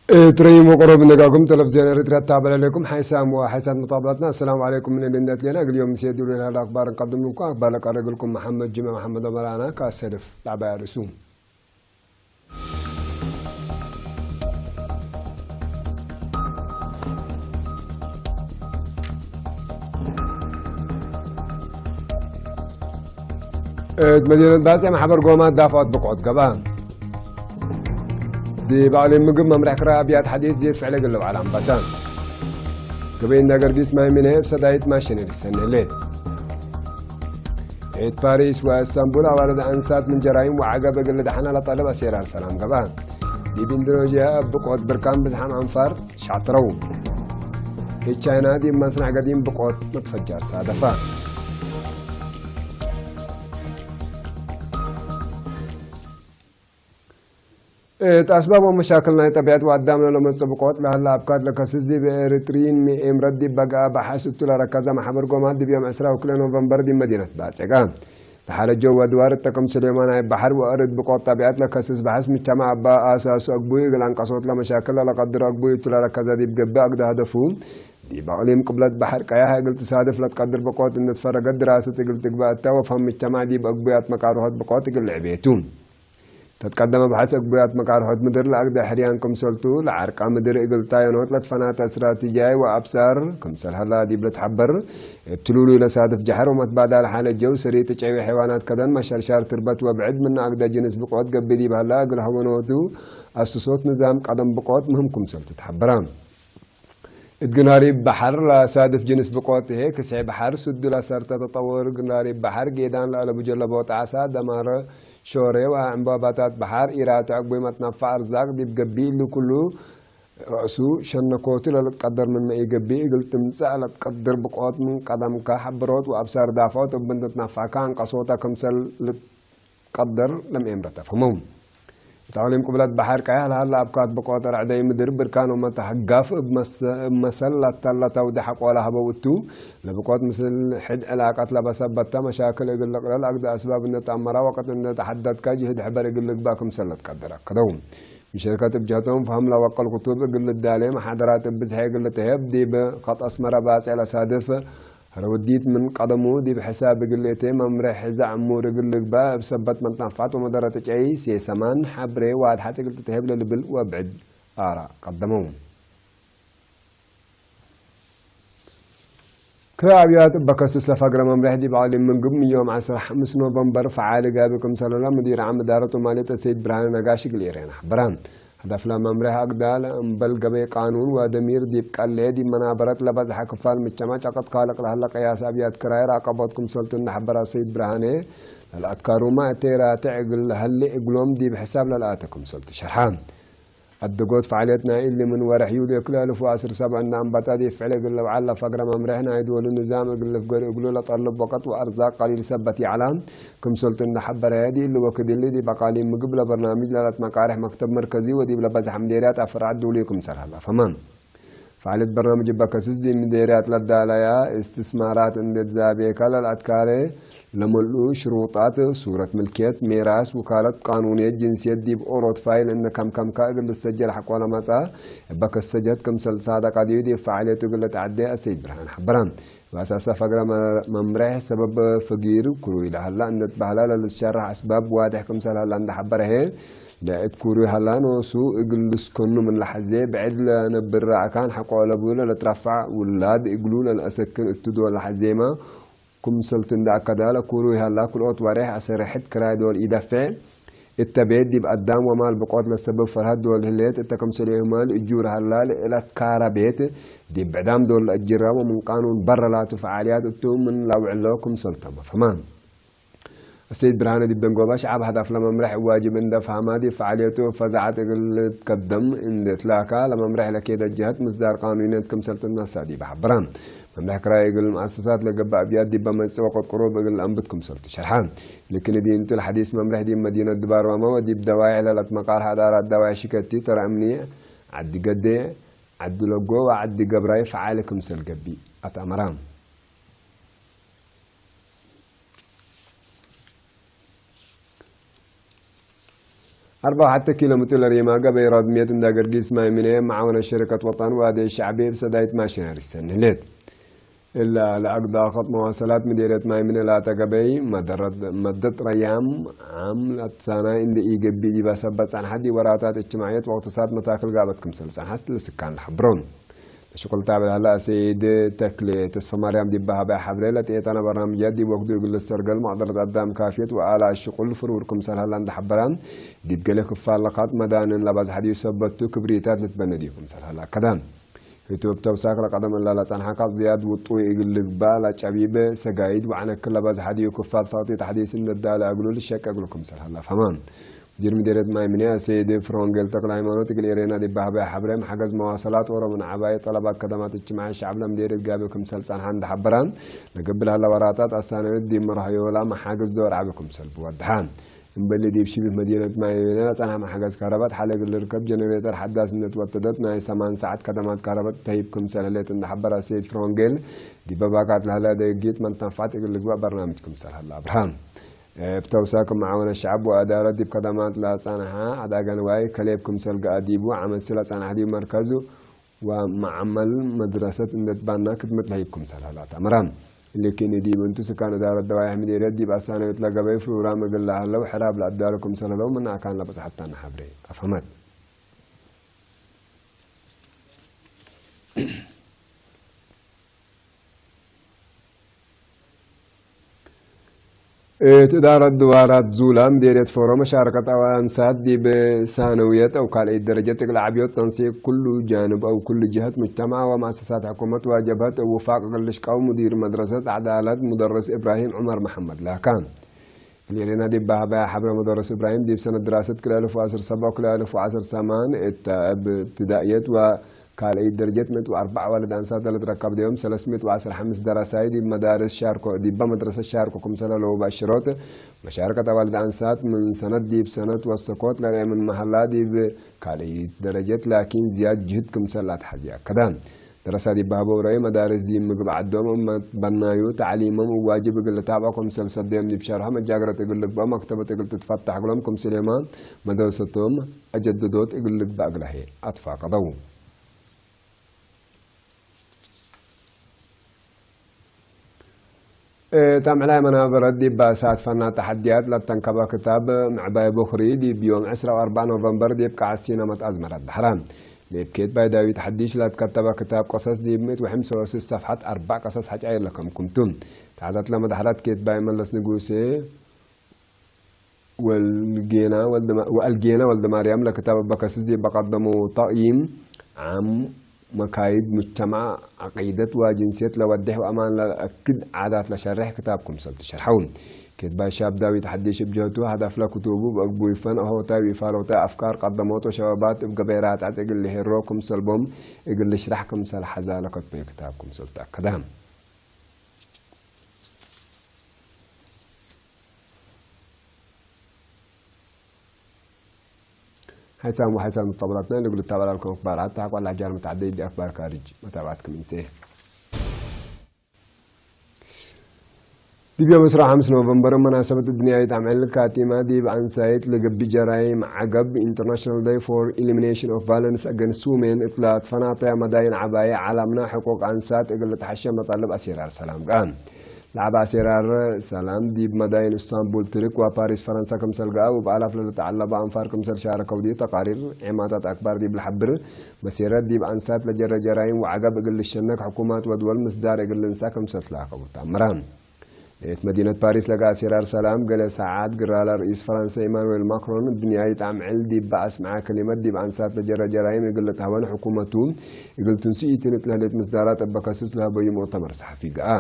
እትረይሞ ቆሮብ ነጋኩም ተለቪዝዮን ኤርትራ ተባለለኩም ሓይሳም ወሓይሳት መጣብላትና። ኣሰላሙ ዓለይኩም፣ ምን እንዴት ሌና ግልዮም ምስ የድሉ ላላ ኣክባር እንቀድም እንኳ ኣክባር ለቃረግልኩም መሐመድ ጅማ መሐመድ ኦመራና ካሰልፍ ላዕባያ ርእሱ። እት መዲነት ባጽዕ ማሕበር ጎማ ዳፋት ብቆት ገባ። ዲ ባዕሊ ምግብ መምርሕ ክራ ኣብያት ሓዲስ ዜት ፍዕለ ገለብ ዓላም ባታ። ገበይ እንዳ ገርጊስ ማይ ሚነ እብ ሰዳይት ማሽነሪ ሰነሌት። እት ፓሪስ ወእስታንቡል ኣዋልድ ኣንሳት ምን ጀራይም ወዓገብ እግል ደሓና ለጠለብ ኣሴራር ሰላም ገባ። ዲብ ኢንዶኔዥያ እብ ብቆት ብርካን ብዝሓም ኣንፋር ሻጥረው። እት ቻይና ዲብ መስናዕ ገዲም ብቆት መትፈጃር ሳደፋ። እት ኣስባብ ወመሻክል ናይ ጠቢዐት ወኣዳም ለለመጽእ ብቆት ለሀላ ኣብካት ለከስስ ዲብ ኤሪትሪን ሚኤም ረድ ዲብ በግኣ በሓስ እቱ ለረከዘ ማሕበር ጎማት ዲብ ዮም ዕስራ ወክልኤ ኖቨምበር ዲብ መዲነት ባጼጋ ለሓለጀው ወድዋር እተ ከም ስሌማናይ ባሕር ወእርድ ብቆት ጠቢዐት ለከስስ በሓስ ምጅተማዕ እባ ኣሳሱ አግቡይ እግል አንቀሶት ለመሻክል ለለቀድር አግቡይ እቱ ለረከዘ ዲብ ገብእ አግደ ሀደፉ ዲብ አቅሊም ቅብለት ባሕር ቀያህ እግል ትሳድፍ ለትቀድር ብቆት እንድትፈረገት ድራሰት እግል ትግባእ እተ ወፈም ምጅተማዕ ዲብ አግቡያት መቃርሖት ብቆት እግል ልዕቤቱ። ተትቀደመ በሐስ እግቡያት መቃርሖት ምድር ለአግደ ሕርያን ክምሰልቱ፣ ለዓርቃ ምድር እግል ጣየኖት ለትፈናተ እስትራቲጂያይ ወአብሳር ክምሰል ሀላ ዲብ ልትሐበር፣ እብ ትሉሉይ ለሳድፍ ጀሐር ወመትባዳል ሐለ ጀው፣ ስሪ፣ ጥጨዊ ሐይዋናት ከደን፣ መሸርሻር ትርበት ወብዕድ ምነ አግደ ጅንስ ብቆት ገብእ ዲብ ሀላ እግል ሀወኖቱ አስሶት ንዛም ቀደም ብቆት ምህም ክምሰልቱ ተሐበረ። እት ግንራሪብ በሐር ለሳድፍ ጅንስ ብቆት ህዬ፣ ክስዔ በሐር፣ ስዱል አሰርተ ተጠውር ግንራሪብ በሐር፣ ጌዳን ለአለቡ ጀለቦት ዓሳ፣ ደማር ሾሬ ወዕንባባታት በሐር፣ ኢራቱ ዕጉይ መትነፋዕ አርዛቅ ዲብ ገብእ እሊ ኩሉ ረእሱ ሸነኮቱ ለልትቀደር ምንመ ኢገብእ እግል ትምጸእ ለትቀድር ብቆት ምን ቀደምከ ሐብሮት ወአብሳር ዳፎት እብ እንዴ ትነፋዕከ አንቀሶተ ክምሰል ልትቀደር ለምኤምረተ ፈመው። እት አቅሊም ቅብለት በሐር ቀያህ ለሀለ አብካት ብቆት ረዕደይ ምድር ብርካን ወመተሐጋፍ እብ መሰ-፣ እብ መሰል ላተለ ተውዲ ሐቆለ ሀበው እቱ፣ ለብቆት ምስል ሕድ ዕላቀት ለበሰበተ መሻክል እግል ልቅለል አግደ አስባብ እንዴ ተአመራ ወቅት እንዴ ተሐደድከ ጅህድ ሕበር እግል ልግባእ ክምሰል ለትቀድር አከደው። ምሸርከት እብ ጀህቶም ፈሀም ለወቀል ክቱብ እግል ልዳሌ፣ መሓደራት እብ ብዝሐ እግል ልትሀብ፣ ዲብ ከጥ አስመረ ባጼዕ ለሳድፍ ሀረውዲት ምን ቀደሙ ዲብ ሕሳብ እግል እቴ መምሬሕ ሕዛ ዕሙር እግል ልግባእ እብ ሰበት መትናፋት ወመደረት ጨይ ሴሰማን ሐብሬ ዋድሐት እግል ትትሀብ ለልብል ወብዕድ አራ ቀደመው። ክራብያት እበ ከስሰ ፈግረ መምሬሕ ዲብ አሊ ምግብ ዮም ዐስራ ሐምስ ኖቨምበር ፈዓሊ ጋቢ ክምሰለላ ሙዲር ዓም እዳረት ወማልየት ሰይድ ብርሃነ ነጋሽ እግል ኤርያና ሐበራ። ሀደፍ ለመምሬሕ አግዳል እምበል ገበይ ቃኑን ወደሚር ዲብ ቀሌ ዲብ መናበረት ለበዝሐ ክፋል ምጅተማዕ ጨቀጥ ካልቅ ለሀለ ቅያስ አብያት ክራይ ራቀቦት ክምሰልቱ እንደ ሐበራ ሰይድ ብርሃነ ለልአትካሩማ እቴ ራትዕ እግል ለሀሌ እግሎም ዲብ ሕሳብ ለልአተ ክምሰልቱ ሸርሐ። አድጎት ፈዓልየት ናይ እሊ ምን ወርሕ ዩልዮ ክልኤ አልፍ ወዐስር ሰብዕ እንደ አንበጣ ዲብ ፍዕል እግል ለውዓል ለፈግረ መምሬሕ ናይ ዶሉ ንዛም እግል ልፍገር እግሉ ለጠልብ ወቀት ወአርዛቅ ቀሊል ሰበት ይዐላ ክምሰልቱ እንደ ሐበረ፣ ዲብ እሊ ወክድ እሊ ዲብ አቃሊም ምግብ ለበርናምጅ ለለትመቃርሕ መክተብ መርከዚ ወዲብ ለበዝሐ ምዴርያት አፍርዓት ዶሉ ክምሰል ሀላ ፈመ። ፈዓልየት በርናምጅ እበ ከስስ ዲብ ምዴርያት ለዳለያ እስትስማራት እንዴ ትዛቤከ ለልአትካሬ ለመልኡ ሽሩጣት፣ ሱረት ምልክየት፣ ሜራስ፣ ውካለት፣ ቃኑንየት፣ ጅንስየት ዲብ ኦሮት ፋይል እነ ከምከምከ እግል ልሰጀል ሐቆ ለመጽአ እበ ከሰጀት ክምሰል ሳደቀ ዲብ ፈዓልየቱ እግል ልትዐዴ አሰይድ ብርሃን ሐበረ። እብ አሳሰ ፈግረ መ-፣ መምሬሕ ሰበብ ፍጊር ክሩይ ለሀላ እንዴ ትበህለ ለልትሸረሕ አስባብ ዋድሕ ክምሰል ሀላ እንደ ሐበረ ህዬ፣ ለእት ክሩይ ሀላ ኖሱ እግል ልስከኑ ምን ለሐዜ፣ ብዕድ ለነብር አካን ሐቆ ለቡ ለልትረፈዕ ውላድ እግሉ ለልአሰክን እቱ ዶል ለሐዜመ ክምሰልቱ እንደ አከደ፣ ለኩሩ ይሀላ ክልኦት ወሬሕ አሰረሕት ክራይ ዶል ኢደፌ እተ ቤት ዲብ አዳም ወማል ብቆት ለሰብብ ፈርሀት ዶል ህሌት እተ ክምሰልዮህመ ልእጁር ሀላ ለእለትካረ ቤት ዲብ ብዕዳም ዶል ለእጅረ ወምን ቃኑን በረ ላቱ ፈዓልያት እቱ ምን ለአውዕሎ ክምሰልቶም አፍሀማ። አሰይድ ብርሃነ ዲብ ደንጎባ ሸዓብ ሀዳፍ ለመምረሕ ዋጅብ እንደ ፈሀማ ዲብ ፈዓልየቱ ፈዛዐት እግል ልትከደም እንደ ትላካ ለመምረሕ ለኬደ ጀሀት ምስዳር ቃኑንየት ክምሰል ትነሳ ዲብ ሐበራ። መምረሕ ክራይ እግል መአሰሳት ለገብእ አብያት ዲበ መጽእ ወቀት ቅሩብ እግል ለአንብት ክምሰልቱ ሸርሐ። ልክን እዲ እንቱ ለሐዲስ መምረሕ ዲብ መዲነት ድባርዋመ ወዲብ ደዋይዕ ለለትመቃርሕ አዳራት ደዋይዕ ሽከቲ፣ ተረ እምኒ፣ ዐዲ ገዴ፣ ዐዲ ለጎ ወዐዲ ገብራይ ፈዓል ክምሰል ገብእ አትአመራ። ኣርባዕተ ኪሎ ሜትር ሪማ ገበይ ራድሜት እንዳ ገርጊስ ማይ ምነ መዓወነ ሸረከት ወጣን ዋደ ሻዕቤ ብሰዳይት ማሽነሪ ሰንህለት። እላ ለአግዳ ኸጥ መዋሰላት ምዴርየት ማይ ምነ ላተ ገበይ መደረት-፣ መደት ረያም ዓም ላትሳናይ እንደ ኢገቢ ዲባ ሰበት ጸንሓት ዲወራታት እጅትማዕየት ወቅትሳት መታክል ጋበት ክምሰል ጸንሓት ልስካን ለሐብሮም። ለሽቁል ታብል ሀላ ሰይድ ተክሌ ተስፈ ማርያም ዲባ ሀበያ ሐብሬ ለጤጠነ በርናምጃት ዲብ ወግዱ እግል ሰርገል መቅደረት አዳም ካፍየት ወአላ ሽቁል ፍሩር ክምሰል ሀላ እንደ ሐበራን ዲብ ገሌ ክፋል ለኻት መዳንን ለባዝሐ ዲዩ ሰበቱ ክብሪታት ልትበነ ዲዩ ክምሰል ሀላ ከዳን። ህቱ እብ ተውሳክ ለቀደም እላ ለጸንሐ ካት ዝያድ ውጡይ እግል ልግባእ ለጨቢብ ሰጋይድ ወዐነክል ለበዝሐ ዲዩ ክፋል ተቅጢጥ ሐዲስ እንደዳለ እግሉ ልሸቅ እግሉ ክምሰል ሀላ ፈማም። ሙዲር ምዴርየት ማይ ምንያ ሰይድ ፍሮንጌል ተክለ ሃይማኖት እግል ኤሬና ዲብ ባህበያ ሐብሬም ሐገዝ መዋሰላት ኦሮምን ዐባይ ጠለባት ከደማት እጅትማዕ ሸዕብ ለምዴርየት ጋቢ ክምሰል ጸንሐ እንደ ሐበራን ለገብእ ለሀለ ወራታት አሳነዮት ዲብ መርሀዮላ መሓግዝ ዶር ዐቢ ክምሰል ብወድሐ። እምበሊ ዲብ ሽቢህ መዲነት ማይሜነ ለጸንሐ መሓገዝ ካህረባት ሐለ እግል ልርከብ ጀነሬተር ሐዳስነት ወተደት ናይ ሰማን ሰዓት ከደማት ካህረበት ተሂብ ክምሰል ህሌት እንደ ሐበረ ሰይድ ፍሮንጌል፣ ዲበ ባካት ለህለ ደጊት መንተንፋት እግል ልግባእ በርናምጅ ክምሰል ሀለ አብርሃም። እብ ተውሳክ መዓወነ ሸዕብ ወአዳረት ዲብ ከደማት ለጸንሐ ዐዳገ ንዋይ ከሌብ ክምሰል ገአ ዲቡ ዐመሲ ለጸንሐ ዲብ መርከዝ ወመዓመል መድረሰት እንዴት ባና ክድመት ለህይብ ክምሰል ሀላ ተአምራ። ሌኪን ዲብ እንቱ ስካን እዳረት ደዋይሕ ምዴርየት ዲብ አሳነዮት ለገበይ ፍሩራም እግል ለሀለው ሕራብ ለአዳሉ ክምሰል ሀለው ምን አካን ለበጽሐታና ሐብሬ አፍሀመት። እት እዳረት ድዋራት ዙላ ምዴርየት ፎሮ መሻረከት አዋንሳት ዲብ ሳነውየት አው ካልአይት ደረጀት እግል ዓብዮት ተንሲቅ ኩሉ ጃንብ አው ኩሉ ጀሀት ሙጅተማዕ ወመአሰሳት ሕኩመት ወጀብሀት እውፋቅ እግል ልሽቀው ሙዲር መድረሰት ዐዳለት ሙደርስ እብራሂም ዑመር መሐመድ ላካ። ክልኤ ሌና ዲብ በሀበያ ሐብረ መደረስ እብራሂም ዲብ ሰነት ድራሰት ክልኤ አልፍ ወዐስር ሰብዓ ወክልኤ አልፍ ወዐስር ሰማን እተ እብ እብትዳእየት ወካልአይት ደረጀት ምእት ወአርበዕ ዋልድ አንሳት ለልትረከብ ዲዮም ሰለስ ምእት ወዐስር ሐምስ ደረሳይ ዲብ መዳርስ ሻርኮ፣ ዲበ መድረሰት ሻርኮ ክምሰለ ለወ በሽሮት መሻርከት አዋልድ አንሳት ምን ሰነት ዲብ ሰነት ወሰኮት ለርኤ ምን መሀላ ዲብ ካልአይት ደረጀት ላኪን ዝያድ ጅህድ ክምሰል አትሐዚ አከደ። ደረሳ ዲብ በሀበው ረአይ መዳርስ ዲብ ምግብ ዐዶም እመት በናዩ ተዕሊሞም እብ ዋጅብ እግል ልታብዖ ክምሰል ሰደዮም ዲብ ሸርሖ መጃገረት እግል ልግብኦ መክተበት እግል ትትፈታሕ እግሎም ክምስሌማ መደርሰቶም አጀደዶት እግል ልግባእ እግላሄ አትፋቀደው። እታ ምዕላይ መናበረት ዲብ ባእሳት ፈና ተሐድያት ለተንከበ ክታብ ምዕባይ ቦኽሪ ዲብ ዮም ዕስራ ወአርበዕ ኖቨምበር ዲብ ከዓስ ሲነመት አዝመረት ዳሕራ። ለእብ ኬትባይ ዳዊት ሐዲሽ ለትከተበ ክታብ ቀሰስ ዲብ ምእት ወሐምሳ ወስስ ሰፍሐት አርበዕ ቀሰስ ሐጫይ ለከምኩም ቱ። ተሐተት ለመዳሕረት ኬትባይ መለስ ንጉሴ ወልጌና ወልደማ-፣ ወአልጌና ወልደማርያም ለክታብ አበከስስ ዲብ በቀደመው ተቅይም ዓም መካይድ ሙጅተማዕ፣ ዐቂደት ወጅንስየት ለወዴሕ ወአማን ለአክድ ዓዳት ለሸሬሕ ክታብ ክምሰል ትሸርሐው። ኬትባይ ሻብ ዳዊት ሐዲሽ እብ ጀህቱ፣ ሀዳፍ ለክቱቡ እብ አግቡይ ፈን አሆታይ ወኢፋሎታይ አፍካር ቀደሞት ወሸባባት እብ ገበይ ራትዐት እግል ልሄሮ ክምሰል ቦም እግል ልሽራሕ ክምሰል ሐዛ ለከትበዩ ክታብ ክምሰል ተአከደ። ሓይሳም ወሓይሳም ተባላትና ንግሉ ተባላልኩም ኣክባር ኣታ ሓቋላ ጃር መታዕደይ ዲ ኣክባር ካርጅ መታባትኩም እንሴ። ዲብ ዮም ዕስራ ወሓምስ ኖቨምበር መናሰበት እድንያይት ዓምዕል ካቲማ ዲብ ኣንሳይት ለገብእ ጀራይም ዓገብ International Day for Elimination of Violence Against Women እትላ ትፈናተያ መዳይን ዓባየ ዓላምና ሕቁቅ ኣንሳት እግል ልትሓሸ መጣልብ ኣሴራር ሰላም ገኣ። ለዓባ ኣሴራር ሰላም ዲብ መዳይን እስታንቡል ትርክ ወፓሪስ ፈረንሳ ክምሰል ገኣ፣ ወበኣላፍ ለልትዓለባ ኣንፋር ክምሰል ሻረከው ዲብ ተቃሪር ዔማታት ኣክባር ዲብ ለሐብር መሴረት ዲብ ኣንሳት ለጀረ ጀራይም ወዓገብ እግል ልሸነክ ሕኩማት ወድወል ምስዳር እግል ልንሳ ክምሰል ትላከቡ ተአምራ። ለየት መዲነት ፓሪስ ለገኣ ኣሴራር ሰላም ገለ ሰዓት ግራላ ርኢስ ፈረንሳ ኢማኑኤል ማክሮን እድንያይት ኣምዕል ዲብ በኣስምዓ ከሊመት ዲብ ኣንሳት ለጀረ ጀራይም እግል ልትሀወን ሕኩመቱ እግል ትንሱ ኢትንት ለህሌት ምስዳራት እበ ከስስ ለሀበዩ ሙእተመር ሰሓፊ ገኣ።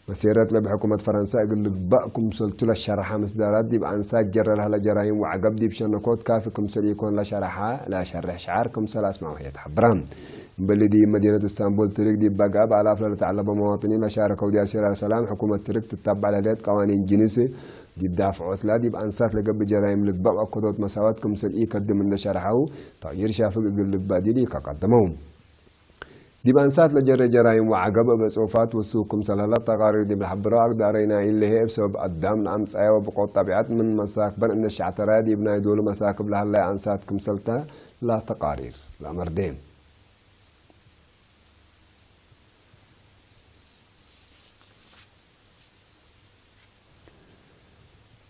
መሴረት ለብሕኩመት ፈረንሳ እግል ልግባእ ክምሰልቱ ለሸረሐ ምስዳራት ዲብ አንሳት ጀረ ለህለ ጀራይም ወዐገብ ዲብ ሸነኮት ካፊ ክምሰል ኢኮን ለሸረሐ ለሸርሕ ሸዓር ክምሰል አስማዕ ወሕየት ሐብራ። እምበሊ ዲብ መዲነት እስታንቡል ትርክ ዲብ በግአብ አላፍ ለልትዐለቦ መዋጥኒን ለሻረከው ዲብ አሴራር ሰላም ሕኩመት ትርክ ትታባዕ ለህሌት ቀዋኒን ጅንስ ዲብ ዳፍዖትላ ዲብ አንሳት ለገብእ ጀራይም ልግባእ ወአከዶት መሳወት ክምሰል ኢከድም እንደ ሸርሐው ተቅይር ሻፍግ እግል ልግባእ ዲል ኢከቀደመው። ዲብ ኣንሳት ለጀረ ጀራይም ወዓገብ እብ ጽሑፋት ወሱክ ክምሰል ሀላ ተቃሪር ዲብ ለሐብሮ፣ ኣግዳረይና ኢለሄ እብ ሰበብ ኣዳም ለኣምጻየ ወብቆት ጠቢዐት ምን መሳክበን እንደ ሸዕተራያ ዲብ ናይ ዶሉ መሳክብ ለሀላየ ኣንሳት ክምሰልተ ለተቃሪር ለአመርዴ።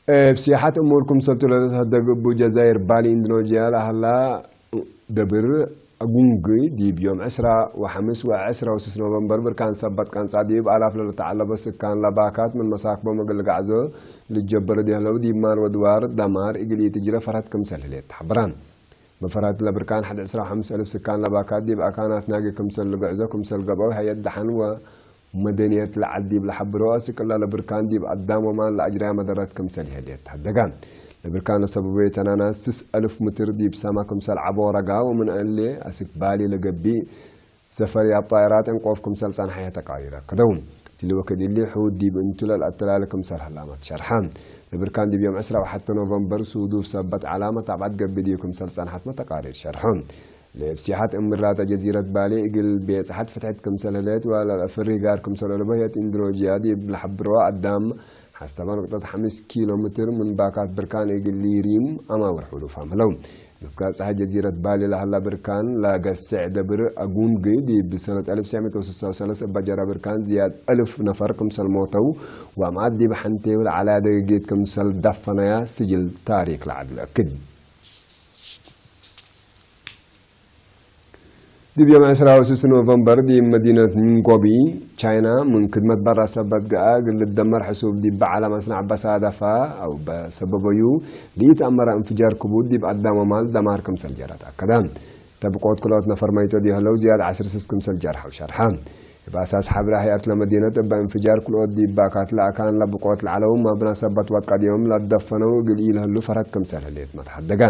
እብ ሲሓት እሙር ክምሰልቱ ለልትሀደግ እቡ ጀዛይር ባሊ ኢንዶኖዥያ ለሀላ ደብር ጉንግ ዲብ ዮም ዕስራ ወሐምስ ወዕስራ ወስስ ኖቨምበር ብርካን ሰበት ቀንጻ ዲብ ኣላፍ ለልተዓለቦ ስካን ለባካት ምን መሳክቦም እግል ልጋዕዞ ልጀበሩ ዲህለው ዲብ ማል ወድዋር ደማር እግል ኢትጅረ ፈርሀት ክምሰል ህሌት ተሐብራ። መፈራት ለብርካን ሐድ ዕስራ ወሐምስ አልፍ ስካን ለባካት ዲብ አካናት ናጊ ክምሰል ልግዕዞ ክምሰል ገብአው ሀየት ደሐን ወመደንየት ለዓል ዲብ ለሐብሮ፣ አስቅላ ለብርካን ዲብ አዳም ወማል ለአጅርያ መደረት ክምሰል ይሀሌት ተሐደጋ። ለብርካን ለሰበበዩ ተናናስ ስስ አልፍ ምትር ዲብ ሰማ ክምሰል ዐቦ ረጋ ወምን እሌ አስክ ባሊ ለገቢእ ሰፈር ያብ ጣይራት እንቆፍ ክምሰል ጸንሐ ተቃሪረ ክደው። ትሊ ወክድ እሊ ሕውድ ዲብ እንቱ ለልአተላለ ክምሰል ሀላመት ሸርሐ። ለብርካን ዲብ ዮም ዕስራ ወሐተ ኖቨምበር ሱዱፍ ሰበት ዐላ መታብዐት ገብእ ዲብ ክምሰል ጸንሐት መተቃሪር ሸርሐ። ለእብ ሲሐት እምራተ ጀዚረት ባሌ እግል ቤጽሐት ፍትሕት ክምሰል ህለት ወለፍሪ ጋር ክምሰል ለበህየት ኢንዶኖዥያ ዲብ ለሐብሮ አዳም ሐሰባ ንቅጠት ሐምስ ኪሎ ምትር ምን ባካት ብርካን እግል ሊሪም አማውር ሕሉፍ አምህለው። ምፍጋር ጸሓይ ጀዚረት ባሊ ለሀላ ብርካን ለገስዕ ደብር አጉንግ ዲብ ሰነት አልፍ ትስዕ ሚእት ወስሳ ወሰለስ እባ ጀራ ብርካን ዝያድ አልፍ ነፈር ክምሰል ሞተው ወአምዓት ዲብ ሐንቴ ለዓላ ደገጌት ክምሰል ዳፈናያ ስጅል ታሪክ ለዓድ ለአክድ። ዲብ ዮም ዕስራ ወስስ ኖቨምበር ዲብ መዲነት ኒንጎቢ ቻይና ምን ክድመት በራ ሰበት ገኣ እግል ልደመር ሕሱብ ዲብ በዓላ መስናዕ በሳደፋ አው በሰበበዩ ልኢተአመረ እንፍጃር ክቡድ ዲብ አዳም ወማል ደማር ክምሰል ጀረት አከደ። ተብቆት ክልኦት ነፈር መይቶ ዲህለው ዝያድ ዐስር ስስ ክምሰል ጀርሐው ሸርሐ። እብ አሳስ ሐብሪ አህያት ለመዲነት እበ እንፍጃር ክልኦት ዲብ ባካት ለአካን ለብቆት ለዐለው መብና ሰበት ወቀድዮም ለደፈነው እግል ኢልህሉ ፈርሀት ክምሰል ህሌት መትሐደገ።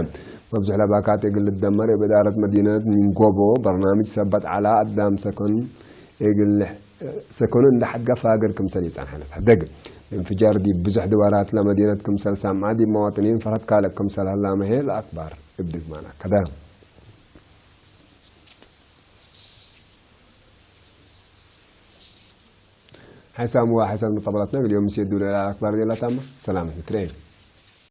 መብዙሕ ለባካት እግል ልደመር እብ እዳረት መዲነት ኒንጎቦ በርናምጅ ሰበት ዐላ አዳም ሰኮን እግል ሰኮኑ እንደ ሐድገ ፋግር ክምሰል ይጸንሐ ለትሐደግ። እንፍጃር ዲብ ብዙሕ ድዋራት ለመዲነት ክምሰል ሰምዐ ዲብ መዋጥኒን ፈርሀት ካልእ ክምሰል ሀላ መሄ ለአክባር እብ ድግማን አከደ። ሓይሳም ወሓይሳም ንቀበላትና እግል ዮም ምሴ ዱለ ለአክባር ሌላ ታማ ሰላም ንትረኤ።